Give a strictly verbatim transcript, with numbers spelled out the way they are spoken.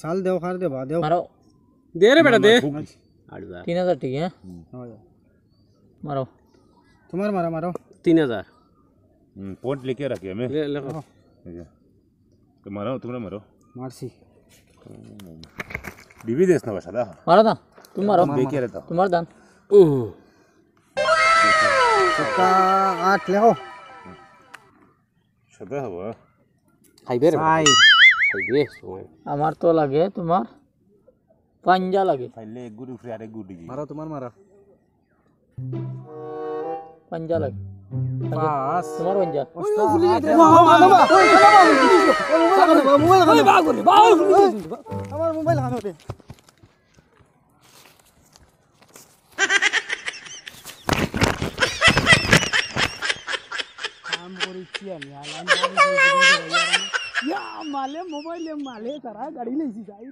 কাল দেও, কার দেবা, দেও। মারো। দে রে বেটা, দে। তিন হাজার টেকা, হ্যাঁ? মারো। তোমার মারা, মারো। তিন হাজার। হুম, পয়েন্ট লিখে রাখি আমি। লে-, লেখো। এই যে। তো মারো, তোমরা মারো। মারছি। বিবি দেস না বাসা দা। মারো না, তুমি মারো। দেখে রে তো। তোমার দান। উহ। ছক্কা আট লেখো। সাদা হবো। খাইবে রে। খাই। খাইবে সময়। আমার তো লাগে তোমার পাঞ্জা লাগে। খাইলে এক গুড়ি উঠে আরেক গুড়ি। মারো, তোমার মারো। পাঞ্জা লাগে। পাঁচ। তোমার পাঞ্জা। আমার মোবাইল হানো দে। কাম করেছি আমি, আর আমি কাম করেছি, ইয়া, মালে মোবাইলে মালে তারা গাড়ি লইছি যাই।